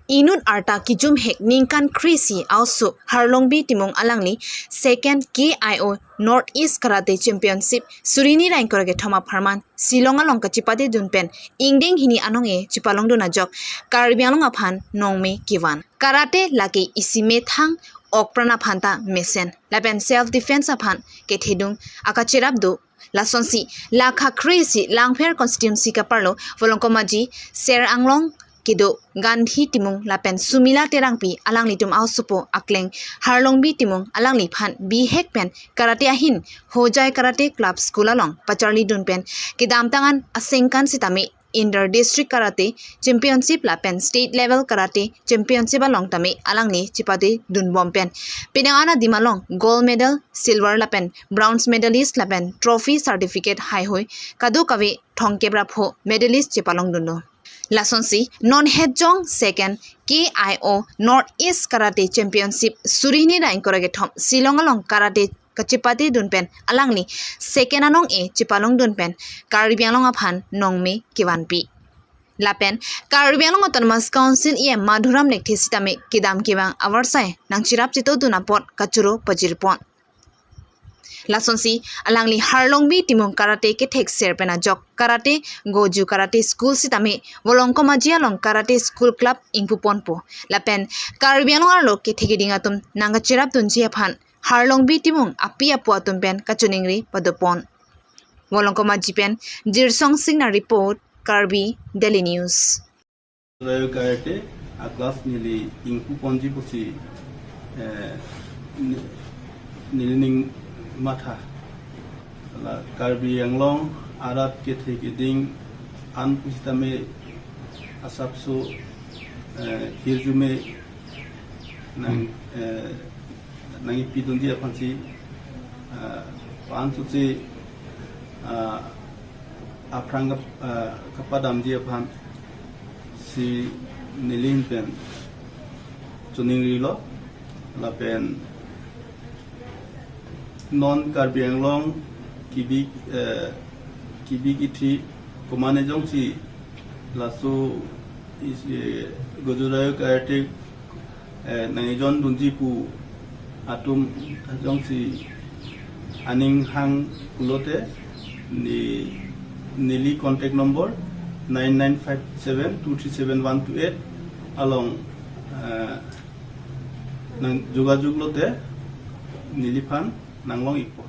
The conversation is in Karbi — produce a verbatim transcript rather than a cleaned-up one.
Inut arta kejum hek ningkan kre-isi a-oso Harlongbi Timung alangli second K I O North East Karate Championship suri hini ra ingkoi ra kethom apharman Shillong along kachepate dun pen ingdeng hini anong-e chepalong dun ajok Karbi Anglong aphan nongme kevan. Karate lake isi methang, ok pran aphan ta mesen lapen self defense aphan kethedung akacherap do. Lasonsi lakha kre-isi Langpher constituency kaparlo Volongkom Aji, Ser Anglong kedo Gandhi Timung lapen Sumila Terangpi alanglitum a-osopo akleng Harlongbi Timung alangliphan bihek pen karate ahin Hojai Karate Club School along pacharli dun pen kedamtang an asengkan sitame Inter District Karate Championship lapen State Level Karate Championship along tame alangli chepate dunbom pen penang an adim along gold medal, silver lapen bronze medalist lapen trophy certificate haihui kadokave thomkep ra pho medalist chepalong dunlo. Lasonsi non hetjong second K I O North East Karate Championship suri hini ra ingkoi ra kethom Shillong along karate kachepate dun pen alangli second anong-e chepalong dun pen Karbi Anglong aphan nongme kevanpi. Lapen Karbi Anglong Autonomous Council E M Madhuram Lekthe sitame kedam kevang avarsai nangcherap cheto dun apot kachoro pajirpon. Lasonsi alangli Harlongbi Timung karate kethekser pen ajok karate Goju Karate School sitame Volongkom Aji along Karate School Club ingpuponpo. Lapen Karbi Anglong arlo kethe keding atum nangkacherap dunji aphan Harlongbi Timung api apo atum pen kachiningri padopon. Volongkom Aji pen Jirsong Singnar report, Karbi Daily News. Rayo Karate a-class neli ingpuponji pusi, eh, ne-, nelining matha. La Karbi Anglong arat kethe keding an pusitame asapso, eh, hirjume nang, eh, nangkipi dunji aphansi, ah, pansotsi, ah, aphrang kap-, ah, kapadamji aphansi neli ahin pen chiningrilo lapen non Karbi Anglong kibi, eh, kibi kithi komane jongsi laso is, eh, Goju Rayo Karate, eh, nangkejon dunji pu atum jongsi aning hang pulote ne-, neli contact number nine nine five seven two three seven one two eight along, eh, nang jogajog lote neliphan nanglong-ikpo.